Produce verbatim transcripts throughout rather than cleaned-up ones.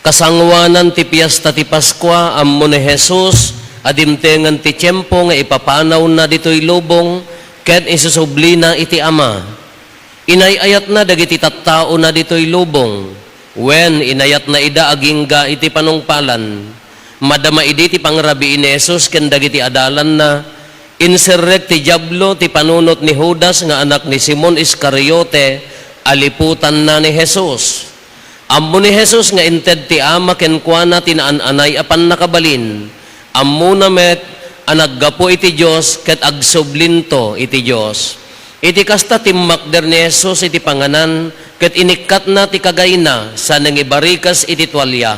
Kasangoanan ti Piesta ti Paskua, ammo ni Jesus a dimtengen ti tiempo nga ipapanawna ditoy lubong ken isusublina iti Ama. Inay-ayatna dagiti tattaona ditoy lubong, wen inayatna ida agingga iti panungpalan. Madama idi ti pangrabii ni Jesus ken dagiti adalanna, inserrek ti Diablo ti panunot ni Judas nga anak ni Simon Iscariote a liputanna ni Jesus. Ammo ni Jesus nga inted ti Ama kenkuana ti naan-anay a pannakabalin. Ammona met a naggapu iti Dios ket agsublinto iti Dios. Iti kasta, timmakder ni Jesus iti panganan ket inikkatna ti kagayna sa nangibarikes iti tualia.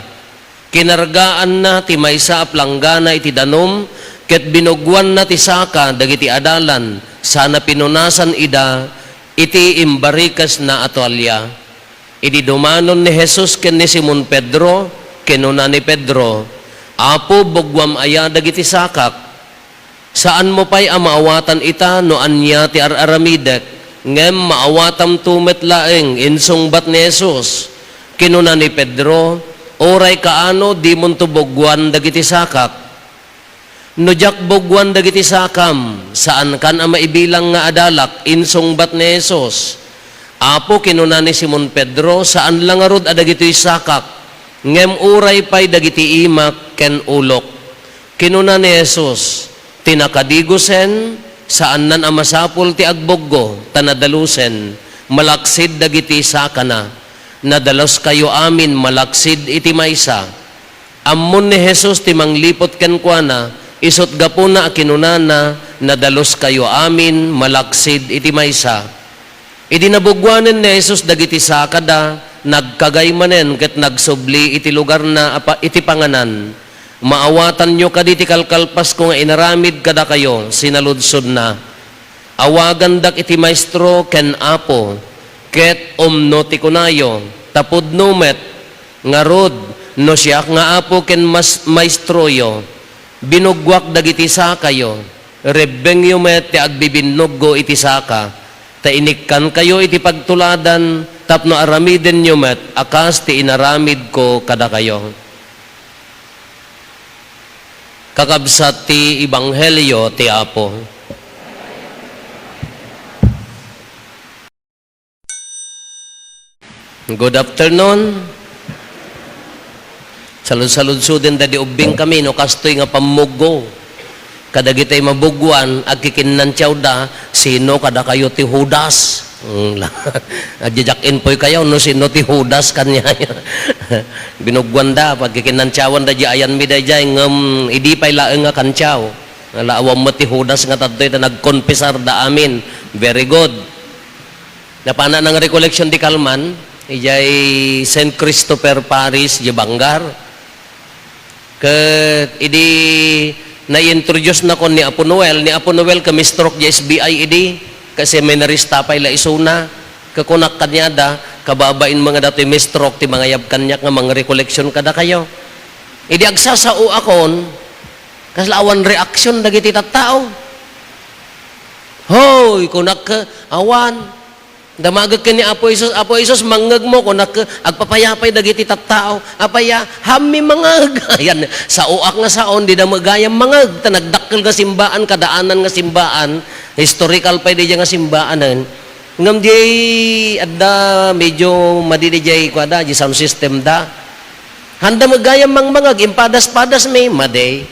Kinargaanna ti maysa a planggana iti danum ket binuggoanna ti saka dagiti adalan sana pinunasan ida iti imbarikesna a tualia. Idi dumanon ni Jesus ken ni Simon Pedro, kinuna ni Pedro, "Apo, buggoam aya dagiti sakak? Saanmo pay a maawatan ita no ania ti ar-aramidek, ngem maawatamto met laeng," insungbat ni Jesus. Kinuna ni Pedro, "Uray kaano, dimonto buggoan dagiti sakak." "No diak buggoan dagiti sakam, saankan a maibilang nga adalak," insungbat ni Jesus. "Apo," kinuna ni Simon Pedro, "saan la ngarud a dagitoy sakak, ngem uray pay dagiti imak ken ulok." Kinuna ni Jesus, "Ti nakadigosen, saannan a masapul ti agbuggo, ta nadalusen, malaksid dagiti sakana. Nadaluskayo amin malaksid iti maysa." Ammon ni Jesus ti mangliput kenkuana, isut' gapuna a kinunana, "Nadaluskayo amin malaksid iti maysa." Idi nabuggoanen ni Jesus dagiti sakada, nagkagay manen ket nagsubli iti lugarna a pa-, iti panganan. "Maawatanyo kadi ti kalkalpasko nga inaramid kadakayo?" sinaludsodna. "Awagandak iti Maestro ken Apo, ket umno ti kunayo, ta pudno met. Ngarud, no siak nga Apo ken mas-, Maestroyo, binuggoak dagiti sakayo, rebbengyo met ti agbibinnuggo iti saka, ta inikkankayo iti pagtuladan tapno aramidenyo met a kas ti inaramidko kadakayo." Kakabsat ti Ebanghelio ti Apo. Good afternoon. Salud-saludsoden dadi ubbing kami no kastoy nga pammuggo kadagitay mabuggoan, agkikinnantiawda, "Sino kadakayo ti Judas?" Mm, la-, agjajakimpoy kayo no sino ti Judas kaniayo. Binuggoanda, pagkikinnantiawanda di ayanmi daydiay, ngem idi pay laeng nga kantiaw. Ala, awan met ti Judas nga tadtoy ta nagkonfesarda amin. Very good. Napana nang recollection di kalman, ijay Saint Christopher Parish, di Bangar. Ket idi na-introduce nakon ni Apo Noel, ni Apo Noel kami-stroke di S B I idi, ket seminarista pay la isuna. Ket kunak kaniada, "Kababain mo nga datoy mi-stroke ti mangayab kaniak nga mangrecollection kadakayo." Idi agsasaoakon, kasla awan reaksyon dagiti tattao. "Hoy," kunak, "awan." Damagek ken ni Apo Jesus, "Apo Jesus, mangngegmo," kunak, agpapayapay dagiti tattao. "Apay a, hammi mangngeg." Ayan, saoak nga saon, dida met gayam mangngeg, ta nagdakkel nga simbaan, kadaanan nga simbaan, historical pay daydiay nga simbaanen. Ngem di adda medyo madi daydiay kuada, di sound system da. Handa met gayam mangmangngeg, impadas-padas mi, madi.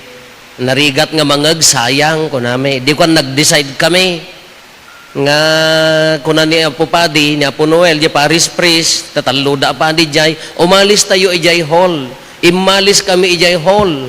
Narigat nga mangngeg, sayang, kunami. Di kuan, nag-decide kami. Nga kuna ni Apo Padi, ni Apo Noel, di parish priest, tatalloda a padi jay, "Umalis tayo ijay hall." Immalis kami ijay hall.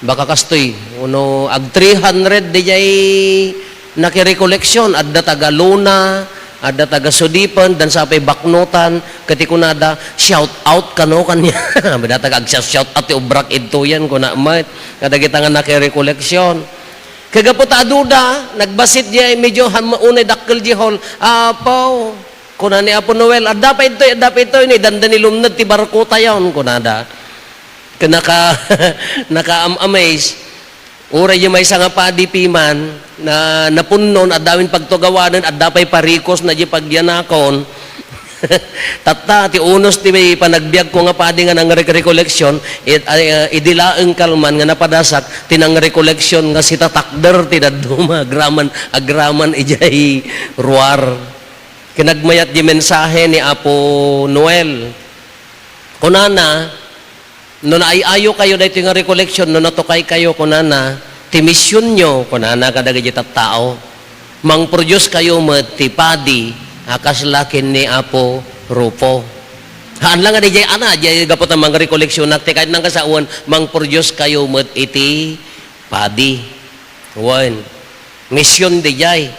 Baka kastoy, uno, ag three hundred dijay nakirecollection, adda taga Luna, adda taga Sudipen, dan sapay Baknotan, ket kunada, "Shout out kano kaniak." Adda taga ag-shout out ti ubrak idtoyen, kuna met, kadagita nga nakirecollection. Ket gapu ta aduda, nagbassit diay medyo han-, unay dakkel di hall. "Apo," kuna ni Apo Noel, "adda pay ditoy, adda pay ditoy, ni dandani lumned ti barkotayon," kunada. Ket naka-, naka-am-amaze. Uray di maysa nga padi piman, na napunnon, adda amin pagtugawanen, adda pay parikosna di pagyanakon. Tatta, ti unos ti panagbiagko nga padi nga nangrecollection, it, ay, ah, idi laeng kalman nga napadasak, ti nangrecollection nga sitatakder ti dadduma, agraman, agraman idiay ruar. Kinagmayat di mensahe ni Apo Noel. Kunana, "No naay-ayo kayo daytoy nga recollection, no natukay kayo," kunana, "ti misionyo," kunana kadagiti tattao, "mangproduce kayo met ti padi a kasla ken ni Apo Rufo." Haan lang nga diay, ana, diay gapu ta mangrecollectionak, ti kayat nang kasaoen, mangproduce kayo met iti padi. Wen, mision diay.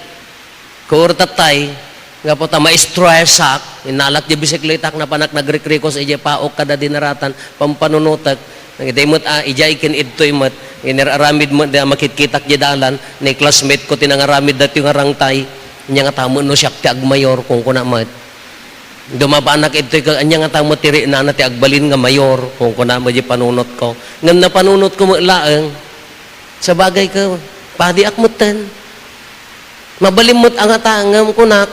Kur tattay, gapu ta maestroesak, inalak di bisikletak, napanak nagrikrikos idiay paok kada dinaratan, pampanunotek. Iti met, ah, idiay ken idtoy met, inir-aramid met, di makitkitak di dalan, ni classmate ko ti nangaramid dati nga rangtay, anya nga tamen no siak ti agmayor, kung kuna met. Dumapanak idtoy ka, anya nga tamen ti rinana ti agbalin nga mayor, kung kuna met di panunot ko. Ngem napanunot ko met laeng, sabagay ka, padiak metten. Mabalin met a nga tangem, kunak,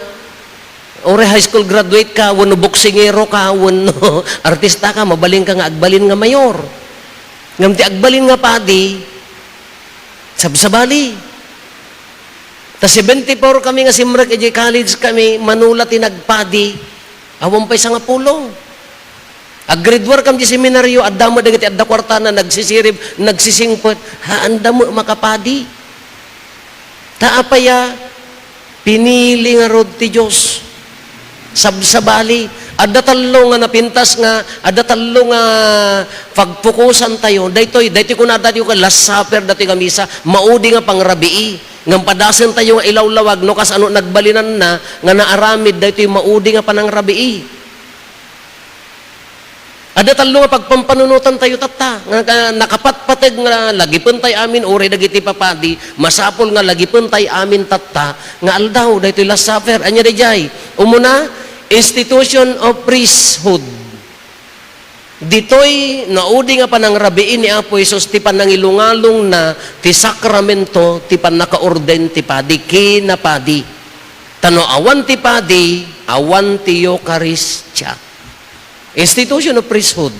uray high school graduate ka, wenno boksingero ka, wenno artista ka, mabalin ka nga agbalin nga mayor. Ngem ti agbalin nga padi, sabsabali. Ta seventy-four kami nga simrek idiay college kami, mano la ti nagpadi, awan pay sangapulo. Ag-grade one kam di seminaryo, adda met dagiti adda kuartana, nagsisirib, nagsisingpet, haanda met makapadi. Ta apay a, pinili ngarud ti Dios. Sabsabali, adda tallo nga napintas nga, adda tallo nga pagpukosan tayo. Daytoy, daytoy kunada ti Last Supper, daytoy nga misa, maudi nga pangrabii. Ngem padasen tayo nga ilawlawag no kasano nagbalinanna nga naaramid daytoy maudi nga panangrabii. Adda tallo nga pagpampanunotan tayo tatta, nga ka-, nakapatpateg nga lagipen tay amin, uray dagiti papadi, masapul nga lagipen tay amin tatta nga aldaw, daytoy Last Supper. Ania daydiay? Umuna, institution of priesthood. Ditoy naudi nga panangrabii ni Apo Jesus ti panangilungalongna ti sakramento ti pannakaorden ti padi, kinapadi. Ta no awan ti padi, awan ti Eukaristia. Institution of priesthood.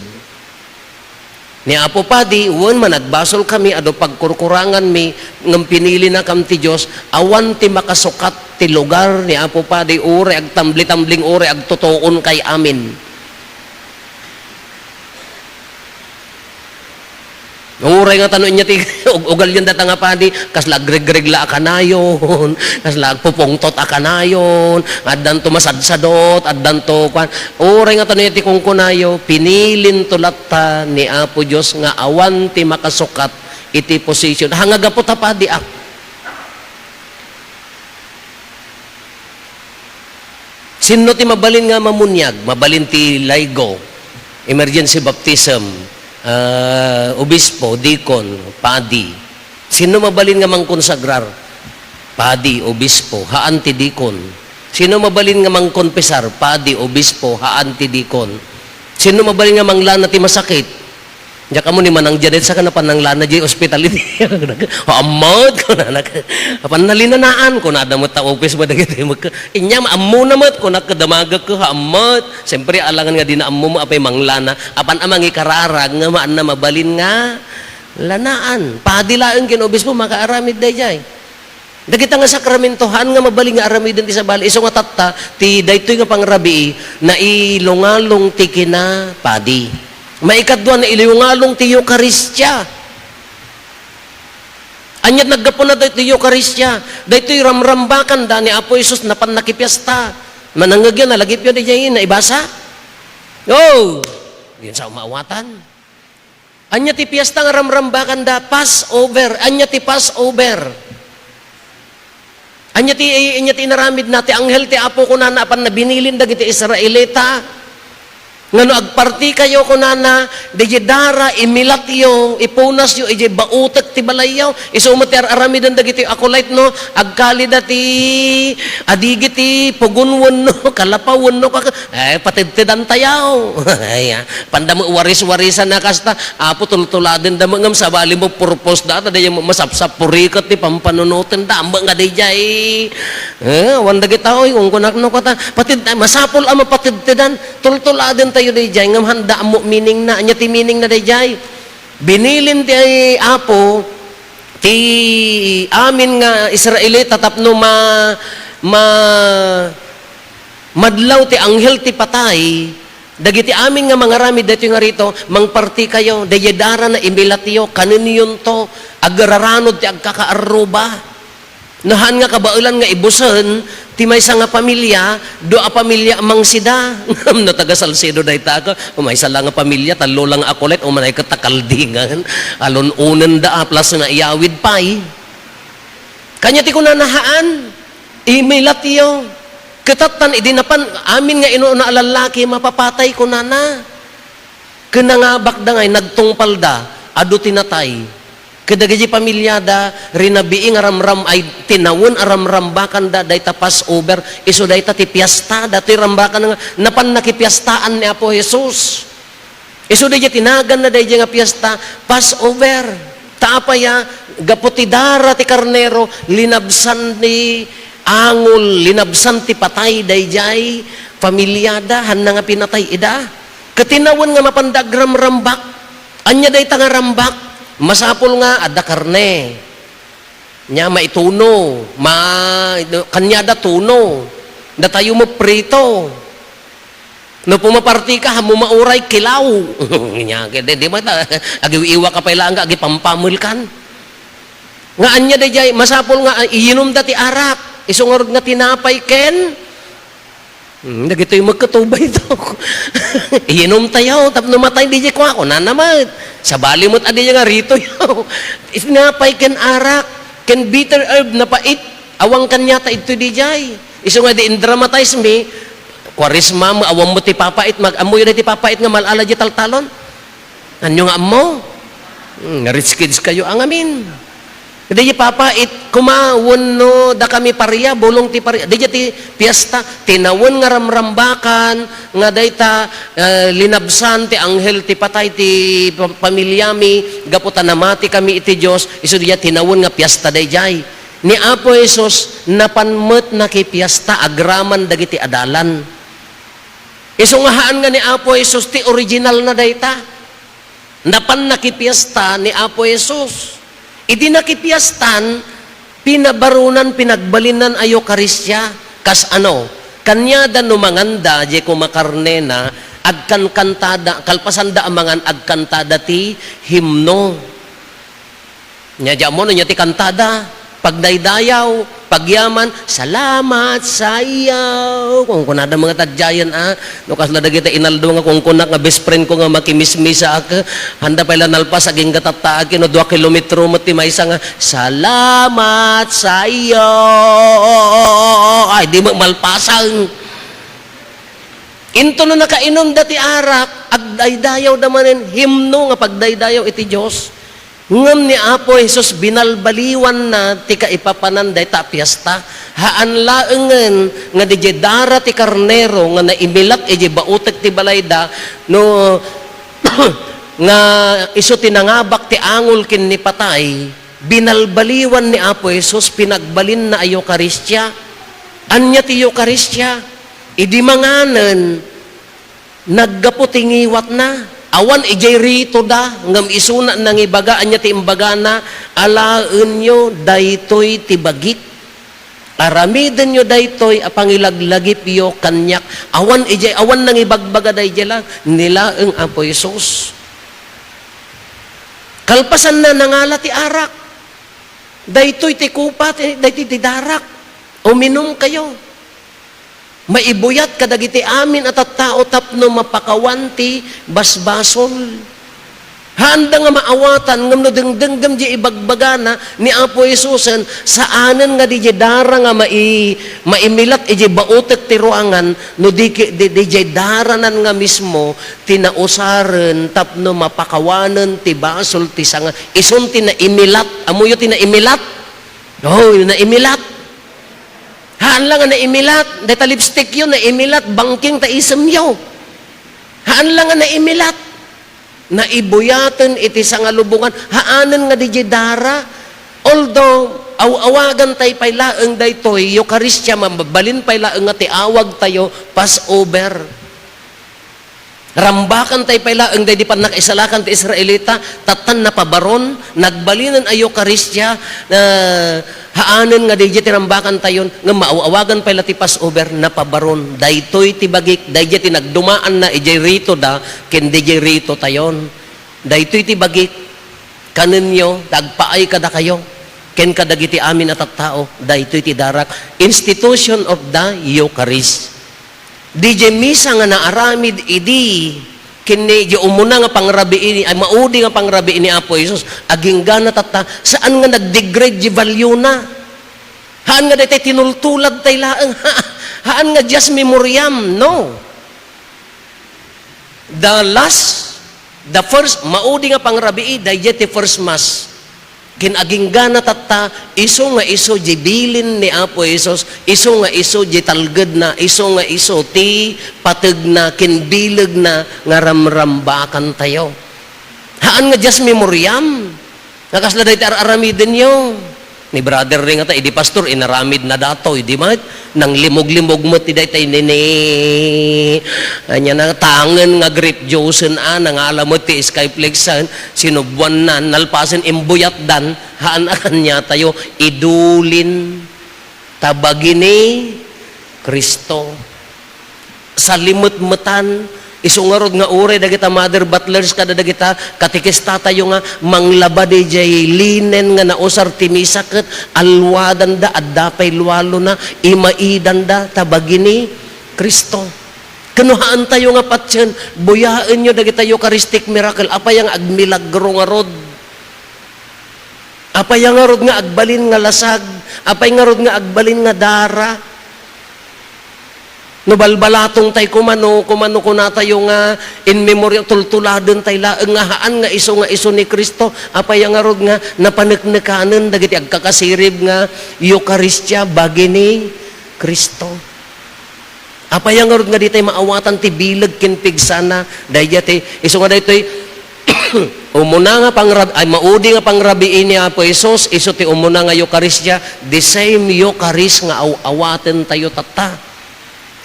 Ni Apo Padi, wen, managbasol kami, adu pagkurkuranganmi, ngem pinilinakam ti Dios, awan ti makasukat ti lugar ni Apo Padi, uray agtambli-tambling, uray agtutuon kay amin. Uray nga tano inya ti ug-, ugalyan data nga padi, kasla agregregla a kanayon, kasla agpupungtot a kanayon, addanto masadsadot, addanto kuan. Uray nga tano inya ti kunkunayo, pinilinto latta ni Apo Dios nga awan ti makasukat iti position. Hanga gapu ta padiak. Sinno ti mabalin nga mamuniag? Mabalin ti laygo, emergency baptism, ah, obispo, deacon, padi. Sinno mabalin nga mangkonsagrar? Padi, obispo, haan ti deacon. Sinno mabalin nga mangkonfesar? Padi, obispo, haan ti deacon. Sinno mabalin nga manglana ti masakit? Diak ammo ni Manang Janet, saka napan nanglana diay ospital idi. Haammet, kunana. Apan nalinanaan, kunada met ta office mo dagiti mek-, inya, "Ammona met," kunak, "Kadamagek, haammet." Siyempre, alangan nga dina ammo mo apay manglana. Apan a mangikararag nga maanna mabalin nga lanaan. Padi laeng ken obispo, makaaramid daydiay. Dagita nga sakramento, haan nga mabalin nga aramiden ti sabali. Isu nga tatta, ti daytoy nga pangrabii, nailungalong ti kinapadi. Maikadua, nailungalong ti Eukaristia. Ania ti naggapuna daytoy Eukaristia? Daytoy ramrambakanda ni Apo Jesus, napan nakipiesta. Manangngegyo, nalagipyo, diay naibasa? Oh! Diyan sa umaawatan. Ania ti piesta nga ramrambakanda? Passover. Ania ti Passover? Ania ti, ania ti inaramidna? Ti anghel ti Apo kunana, apan nabinilin dagiti Israelita. Nga no agpartikayo, kunana, daydiay dara, imilatyo, ipunasyo idiay bautek ti balayyo. Isu met ti ar-aramiden dagiti acolyte, no? Agkalida ti adigi ti pugon wenno kalapaw wenno kaka-, eh, patedtedantayo. Ay, ah, panda met waris-warisan a kasta, Apo, tultuladenda met ngem sabali met purpose da, ta daydiay masapsapuriket ti pampanunotenda. Ammok nga daydiay. Eh, awan dagita, oy, kunkunak no kata, patedte-, masapul a mapatedtedan. Tultuladentayo daydiay, ngem handa ammo meaning na. Ania ti meaning na daydiay? Binilin ti Apo ti amin nga Israelita tapno ma-, ma-, madlaw ti anghel ti patay. Dagiti amin nga mangaramid daytoy nga rito, mangpartikayo, daydiay dara na imilatyo, kanenyon to, agraranod ti agkakaarruba. No, haan nga kabaelan nga ibusen ti maysa nga pamilia, dua a pamilia a mangsida. Ngem no taga Salcedo dayta ka, o maysa la nga pamilia, tallo la nga acolyte, umanay ket ta kaldingan. Alun-onenda a plus nga iyawid pay. Kaniana ti kunana, haan, imilatyo. Ket tattan idi napan, amin nga inuna a lallaki, mapapatay, kunana. Ket nangabakda ngay, nagtungpalda, adu ti natay. Ket dagiti pamiliada, rinabii nga ramram-, ay, tinawen a ramrambakanda dayta Passover, isu dayta ti piesta, datoy rambakan nga napan nakipiestaan ni Apo Jesus. Isu daydiay tinaganna daydiay nga piesta, Passover. Ta apay a, gapu ti dara ti karnero, linabsan ti angol, linabsan ti patay daydiay pamiliada, hanna nga pinatay ida. Ket tinawen nga mapanda agramrambak. Ania dayta nga rambak? Masapul nga adda karne. Nia, maituno, ma-, kaniada tuno. Datayo met prito. No pumaparti ka, hammo mauray, kilaw. Nia, di, di ba ta-, agiw-iwa ka pay laeng nga agipampamel kan. Nga ania daydiay, masapul nga, ah, iyinomda ti arak. Isu ngarud nga tinapay ken Hmm, dagitoy met ket ubay to. Iyinomtayo, tapno matay daydiay kua, kunana met. Sabali met a daydiay nga ritoyo. Tinapay ken arak, ken bitter herb, napait. Awan kaniata idtoy daydiay. Isu nga idi indramatize mi, Kuaresma, awan met ti papait, mag-ammoyo daydiay papait nga mal-ala diay taltalon. Anyo nga ammo? Hmm, rich kids kayo, angamin. Daydiay papait, koma, wenno dakami paria, bulong ti paria. Daydiay ti piesta, tinawen nga ramrambakan, nga dayta, eh, linabsan ti anghel ti patay ti pa-, pamiliami, gapu ta namati kami iti Dios, isu daydiay tinawen nga piesta daydiay. Ni Apo Jesus, napan met nakipiesta agraman dagiti adalan. Isu nga haan nga ni Apo Jesus ti original na dayta. Napan nakipiesta ni Apo Jesus. Idi nakipiestan, pinabarunan, pinagbalinnan a Eukaristia. Kas ano? Kaniada no manganda, diay koma karnena, agkankantada, kalpasanda a mangan, agkantada ti himno. Nia, diay ammo no ania ti kantada, pagdaydayaw, pagyaman, "Salamat sayaw." Kunkunada met nga taddiayen, a. No kasla dagiti inaldo nga kunkunak nga best friend ko nga makimismisaak, handa pay la nalpas agingga tattaak, no dua kilometro met ti maysa nga, "Salamat sayaw." Ay, di met malpasan. Into no nakainomda ti arak, agdaydayawda manen, himno nga pagdaydayaw iti Dios. Ngem ni Apo Jesus, binalbaliwanna ti kaipapanan dayta a piesta. Haan laengen nga didiay dara ti karnero nga naimilat idiay bautek ti balayda, no, nga isu ti nangabak ti angol ken ni patay, binalbaliwan ni Apo Jesus, pinagbalinna a Eukaristia. Ania ti Eukaristia? Idi manganen, naggapu ti ngiwatna. Awan idiay ritoda, ngem isuna nangibaga, ania ti imbagana, "Alaenyo, daytoy ti bagik. Aramidenyo daytoy a pangilaglagipyo kaniak." Awan idiay, awan nangibagbaga daydiay la, ni laeng Apo Jesus. Kalpasanna, nangala ti arak. "Daytoy ti kopa, ti, daytoy ti darak. Uminumkayo." Maibuyat kadagiti amin a tattao tapno mapakawan ti basbasol. Haanda nga maawatan, ngem no dengdenggem di ibagbagana ni Apo Jesusen, saanen nga di di dara nga mai-, maimilat iti bautek ti ruangan, no di ki-, di, di di daranan nga mismo ti nausaren tapno mapakawanen ti basol ti sanga. Isun ti naimilat. Ammoyo ti naimilat? Oh, naimilat. Haan la nga naimilat. Dayta lipstickyo, naimilat. Bangking ta isemyo. Haan la nga naimilat. Naibuyaten iti sangalubongan. Haanen nga di di dara. Although, aw-awagan tay pay laeng daytoy, Eukaristia, mabalin pay laeng nga ti awag tayo, Passover. Rambakan tay pay laeng daydi pannakaisalakan ti Israelita, tattan napabaron, nagbalinen a Eukaristia, eh, haanen nga daydiay ti rambakan tayon, ngem maaw-awagan pay la ti Passover, napabaron. Daytoy ti bagik, daydiay ti nagdumaanna, idiay rito da, ken didiay rito tayon. Daytoy ti bagik, kanenyo, ta agpaay kadakayo, ken kadagiti amin a tattao, daytoy ti darak, institution of the Eucharist. Didiay misa nga naaramid idi, ken ni, diay umuna nga pangrabii ni, ay, maudi nga pangrabii ni Apo Jesus, aginggana tatta, saan nga nagdegrade diay valuena. Haan nga daytay tinultulad tay laeng. Haan nga just memoriam, no. The last, the first, maudi nga pangrabii, daydiay ti first mass. Ken aginggana tatta, isu nga isu diay bilin ni Apo Jesus, isu nga isu diay talgedna, isu nga isu ti pategna ken bilegna nga ramrambakan tayo. Haan nga just memoriam. Nga kasla dayta ar-aramidenyo. Ni brother ring ata, idi pastor, inaramid na datoy, di met? Nanglimog-limog met ti dayta inini. Anya na, tangen nga grape juice-en, a, nangala met ti skyflakes-en, sinubuan na, nalpasen, imbuyatdan, haan a kanya tayo, idulin. Ta bagini Cristo. Salimetmetan, isu ngarud nga uray dagita mother butlers kada dagita katekista tayo nga manglaba diay linen nga nausar ti misa ket alluadanda, adda pay lualona, imaidanda, ta bagini Cristo. Ken no haan tayo nga patien, buyaenyo dagita Eucharistic miracle. Apay nga agmilagro ngarud? Apay ngarud nga agbalin nga lasag? Apay ngarud nga agbalin nga dara? No balbalatong tay kumano, kumano kunatayo nga in memoriam, tultuladen tay laeng nga haan nga isu nga isu ni Cristo, apay ngarud nga napaneknekanen dagiti agkakasirib nga Eukaristia, bagi ni Cristo? Apay ngarud nga ditay maawatan ti bileg ken pigsana? Daydiay ti, isu nga daytoy, umuna nga pangrab-, ay, maudi nga pangrabii ni Apo Jesus, isu ti umuna nga Eukaristia, the same Eucharist nga aw-awaten tayo tatta.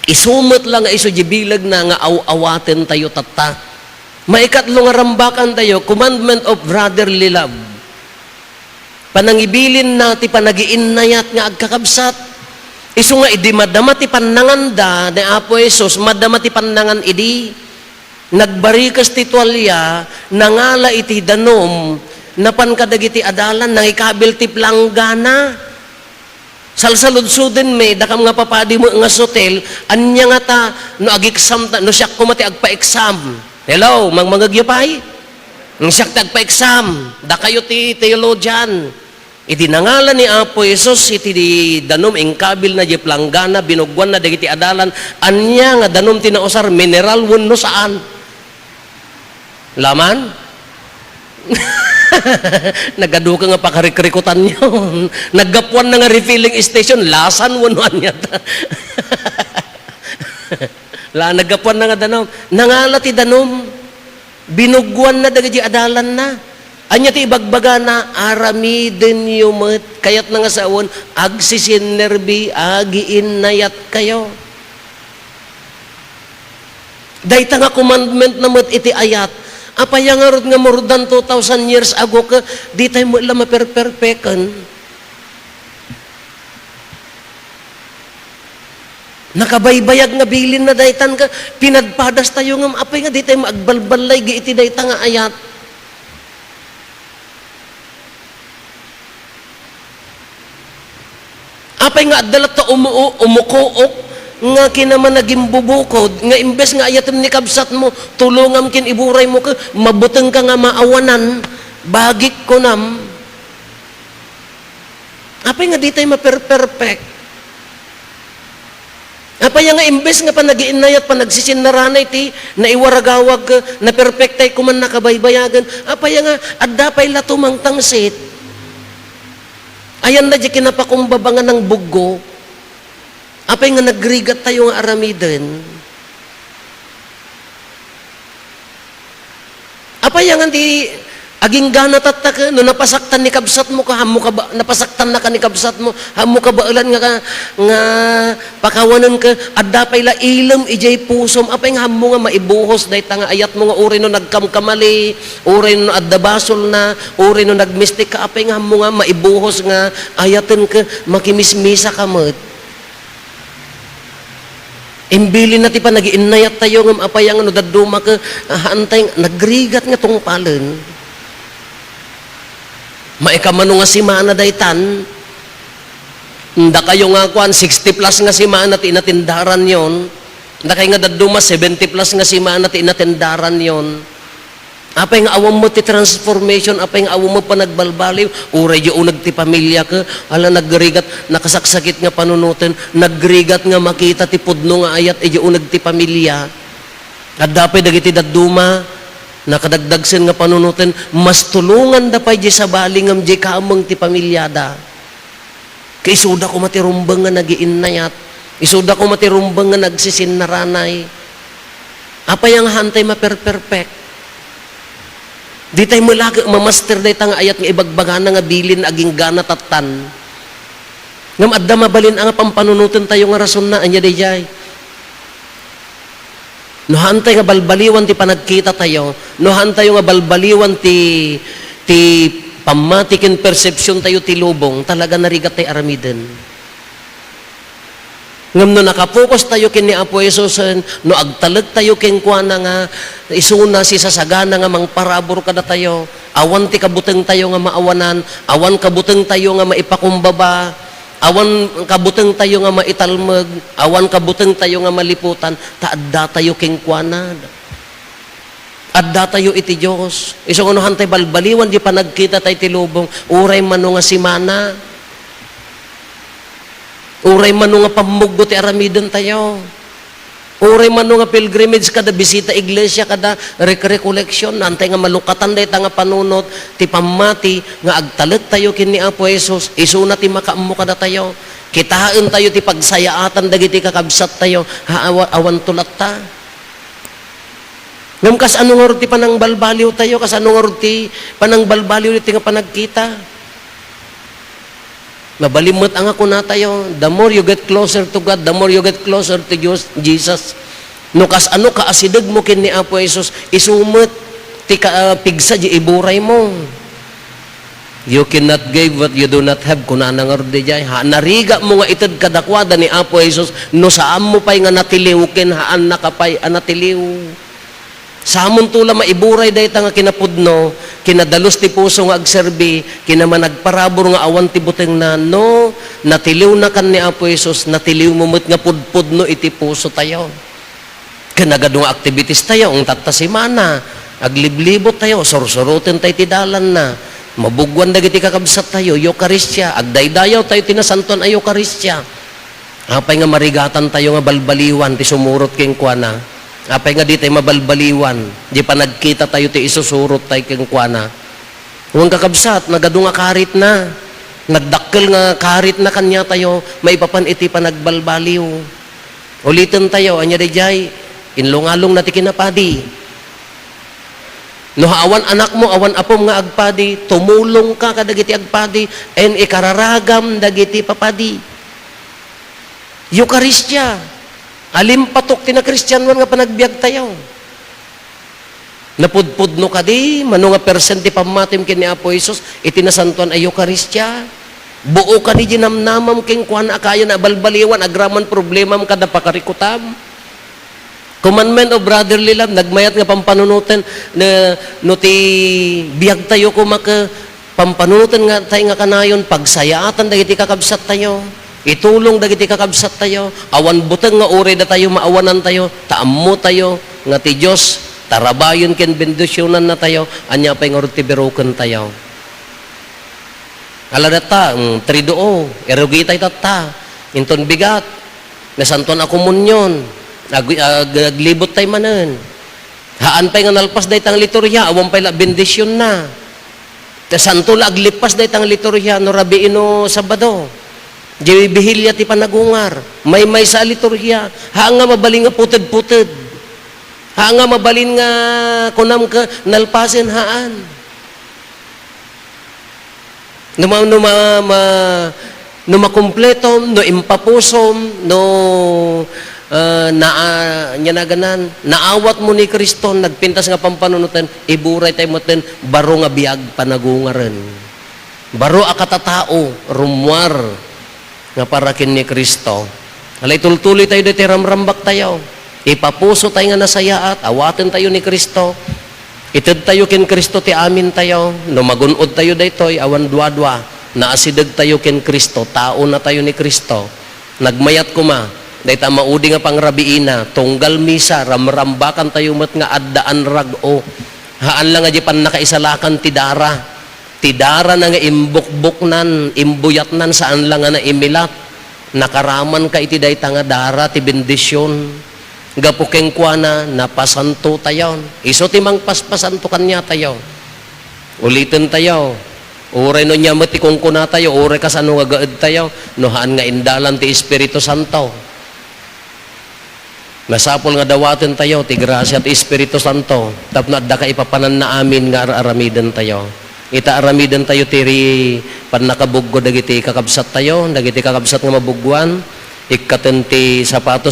Isu met la nga isu di bilegna nga aw-awaten tayo tatta. Maikatlo nga rambakan tayo, commandment of brotherly love. Panangibilinna ti panagiinnayat nga agkakabsat. Isu nga idi madama ti pannanganda ni Apo Jesus, madama ti pannangan idi. Nagbarikes ti tualia, nangala iti danum, napan kadagiti adalan, nangikabil ti planggana. Salsaludsoden mi, dakam nga papadi met nga sotel, ania ngata no ag-exam ta, no siak koma ti agpa-exam? Hello, mangmangegyo pay? Siak ti agpa-exam, dakayo ti theologian. Idi nangala ni Apo Jesus iti danum, inkabilna diay planggana, binuggoanna dagiti adalan, ania nga danum ti nausar, mineral wenno saan? Laman? Nagaduka nga pakarikrikutanyo. Naggapuanna nga refilling station, lasan wenno ania ta? La, naggapuanna nga danum. Nangala ti danum. Binuggoanna dagiti adalanna. Ania ti ibagbagana? Aramidenyo met. Kayatna nga sawen, agsisinnerbi, agiinnayatkayo. Dayta nga commandment na met iti ayat. Apay ngarud nga more than two thousand years ago ket ditay met la maperperpeken? Nakabaybayag nga bilinna daytan ket pinadpadas tayo ngem apay nga ditay maagbalballay iti dayta nga ayat? Apay nga adda latta umu-, umukuok nga kinamanagimbubukod, nga imbes nga ayatem ni kabsatmo, tulongam ken iburaymo ket mabutengka nga maawanan, bagik kunam. Apay nga ditay maperperfect? Apay nga imbes nga panagiinnayat, panagsisinnarana iti naiwaragawag, naperfectay kuman nakabaybayagen? Apay nga adda pay la tumangtangsit? Ayan na di kinapakumbaba nga nangbuggo. Apay nga nagrigat tayo nga aramiden? Apay nga di aginggana tatta ken no napasaktan ni kabsatmo ka, hammo ka ba, napasaktan na ka ni kabsatmo, hammo ka baelan nga, ka, nga pakawanen ka, adda pay la ilem idiay pusom, apay nga hammo nga maibuhos dayta nga ayatmo nga uray no nagkamkamali, uray no adda basolna, uray no nagmistik ka, apay nga hammo nga maibuhos nga ayaten ka, makimismisa ka met. Imbilin na ti panagiinnayat tayo ngem apay nga no dadduma ka, ah, haantay, nagrigat nga tungpalen. Maikamano nga simana daytan. Dakayo nga kuan, sixty plus nga simana ti inatendaranyon. Dakay nga dadduma, seventy plus nga simana ti inatendaranyon. Apay nga awan met ti transformation, apay nga awan met panagbalbaliw, uray di uneg ti pamiliak, ala, nagrigat, nakasaksakit nga panunoten, nagrigat nga makita ti pudno nga ayat idi uneg ti pamilia. Adda pay dagiti dadduma, nakadagdagsen nga panunoten, mas tulonganda pay di sabali ngem di kameng ti pamiliada. Ket isuda koma ti rumbeng nga nagiinnayat. Isuda koma ti rumbeng nga nagsisinnarana. Apay nga haantay maperperfect? Ditay melaket mamaster dayta nga ayat nga ibagbagana nga bilin aginggana tattan. Ngem adda mabalin a nga pampanunoten tayo nga rasonna, ania daydiay? No haantay nga balbaliwan ti panagkita tayo, no haantayo nga balbaliwan ti, ti pammati ken perception tayo ti lubong, talaga narigat tay aramiden. Ngem no nakapokus tayo ken ni Apo Jesus, no agtalek tayo kenkuana nga isuna sisasagana nga mangparabur kadatayo, awan ti kabuteng tayo nga maawanan, awan kabuteng tayo nga maipakumbaba, awan kabuteng tayo nga maitalmeg, awan kabuteng tayo nga maliputan, ta adda tayo kenkuana. Adda tayo iti Dios. Isu nga no haantay balbaliwan di panagkita tayo ti lubong, uray mano nga simana, uray mano nga pammuggo ti aramiden tayo. Uray mano nga pilgrimage kada bisita iglesia, kada rec-, recollection, haantay nga malukatan dayta nga panunot ti pammati nga agtalek tayo ken ni Apo Jesus, isuna ti makaammo kadatayo. Kitaen tayo ti pagsayaatan dagiti kakabsat tayo, ha, awa-, awanto latta. Ngem kasano ngarud ti panangbalbaliw tayo? Kasano ngarud ti panangbalbaliw iti nga panagkita? Mabalin met a nga kunatayo, the more you get closer to God, the more you get closer to Dios, Jesus. No kasano kaasidegmo ken ni Apo Jesus, isu met ti ka-, ah, pigsa di iburaymo. "You cannot give what you do not have," kunana ngarud diay. Ha, narigatmo nga ited kadakuada ni Apo Jesus, no saanmo pay nga natiliw ken haannaka pay a natiliw. Samonto la maiburay dayta nga kinapudno, kinadalus ti puso nga agserbi, kinamanagparabur nga awan ti butengna, no natiliwnakan ni Apo Jesus, natiliwmo met nga pudpudno iti pusotayo. Ken nagadu nga activities tayo, eng tatta simana, agliblibot tayo, sursuroten tayo ti dalanna, mabuggoan dagiti kakabsat tayo, Eukaristia, agdaydayaw tayo ti nasantoan a Eukaristia. Apay nga marigatan tayo nga balbaliwan ti sumurot kenkuana? Apay nga di tayo mabalbaliwan di panagkita tayo ti isusurot tayo kenkuana? Wen kakabsat, nagadu nga karitna. Nagdakkel nga karitna kaniatayo maipapan iti panagbalbaliw. Uliten tayo, ania daydiay? Inlungalongna ti kinapadi. No awan anakmo, awan apom nga agpadi, tumulongka kadagiti agpadi, ken ikararagam dagiti papadi. Eukaristia, alimpatok ti nakristianoan nga panagbiag tayo. Napudpudno kadi, mano nga persen ti pammatim ken ni Apo Jesus iti nasantoan a Eukaristia? Buo kadi di namnamam kenkuana a kayana a balbaliwan agraman problemam kada pakarikutam? Commandment of brotherly love, nagmayat nga pampanunoten, ne, no ti biag tayo koma ket pampanunoten nga tayo nga kanayon, pagsayaatan dagiti kakabsat tayo. Itulong dagiti kakabsattayo, awan buteng nga uray datayo maawanantayo, ta ammotayo nga ti Dios, tarabayen ken bendisionannatayo, ania pay ngarud ti birukentayo? Ala datta, mm, triduo, irugitay tatta, inton bigat, nasantuan a komunion, ag-, ag-, aglibuttay manen. Haan pay nga nalpas dayta nga liturhia, awan pay la bendisionna. Ta santo la aglipas dayta nga liturhia no rabii no Sabado. Diay bihilia ti panagungar. Maymaysa a liturhia. Haan nga mabalin nga puted-puted. Haan nga mabalin nga kunam ka nalpasen, haan. No ma-, no ma-, ma-, no makumpletom, no impapusom, no, ah, naa-, ania naganan, naawatmo ni Cristo, nagpintas nga pampanunoten, iburaytayo metten baro nga biag panagungaren. Baro a katatao, rummuar nga para ken ni Cristo. Ala, itultuloytayo daytoy ramrambaktayo. Ipapusotayo nga nasayaat, awatentayo ni Cristo. Itedtayo ken Cristo ti amintayo. No magun-odtayo daytoy, awan duadua. Naasidegtayo ken Cristo, taonatayo ni Cristo. Nagmayat koma, dayta maudi nga pangrabiina, tunggal misa, ramrambakantayo met nga addaan rag-o. Haan la nga di pannakaisalakan ti dara. Ti darana nga imbukbuknan, imbuyatnan, saan la nga naimilat. Nakaramanka iti dayta nga dara ti bendision. Gapu kenkuana, napasantotayon. Isu ti mangpaspasanto kaniatayo. Ulitentayo. Uray no ania met ti kunkunatayo, uray kasano nga gaedtayo, no haan nga indalan ti Espiritu Santo. Masapul nga dawatentayo ti grasia ti Espiritu Santo tapno adda kaipapananna amin nga ar-aramidentayo. Ita aramidentayo ti ri-, pannakabuggo dagiti kakabsattayo, dagiti kakabsat nga mabuggoan, ikkaten ti sapatos